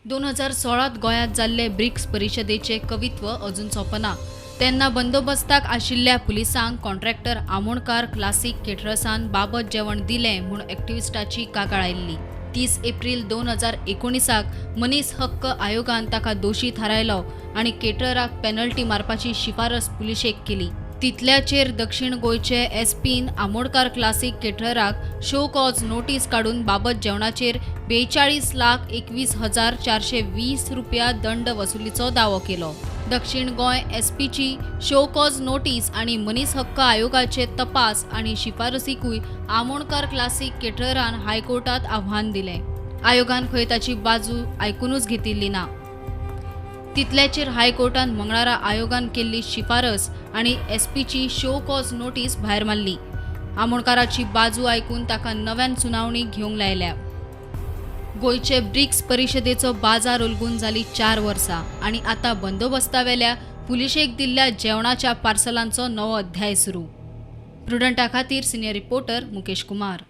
2016त गोंयांत जाल्ले ब्रिक्स परिशदेचें कवित्व अजून सोंपना. तेन्ना बंदोबस्ताक आशिल्ल्या पुलिसांक कॉन्ट्रॅक्टर आमोणकार क्लासिक केटरर्सान बाबत जेवण दिलें म्हूण एक्टिविस्टाची कागाळ आयिल्ली. 30 एप्रील 2019 क मनीस हक्क आयोगान ताका दोशी थारायलो आनी केटरराक पेनल्टी मारपाची शिफारस पुलिशेक केली. तितल्याचेर दक्षिण गोंयचे एसपीन आमोणकार क्लासिक केटरराक शो कॉज नोटीस काडून बाबत जेवणाचेर 42,21,420 रुपया दंड वसुलीचो दावो केलो. दक्षिण गोंय एसपीची शो कॉज नोटीस आनी मनीस हक्क आयोगाचे तपास आनी शिफारसीकूय आमोणकार क्लासिक केटररान हायकोर्टात आव्हान दिलें. आयोगान खंय ताची बाजू आयकुनूच घेतिल्ली ना. तितल्याचेर हायकोर्टान मंगळारा आयोगान केल्ली शिफारस आनी एसपीची शो कॉज नोटीस भायर मारली. आमोणकाराची बाजू आयकून ताका नव्यान सुनावणी घेवंक लायल्या. गोंयचे ब्रिक्स परिशदेचो बाजार उलगून जाली 4 वर्सां आनी आतां बंदोबस्तावेल्या पुलिशेक दिल्ल्या जेवणाच्या पार्सलांचो नवो अध्याय सुरू. प्रुडंटा खातीर सिनियर रिपोर्टर मुकेश कुमार.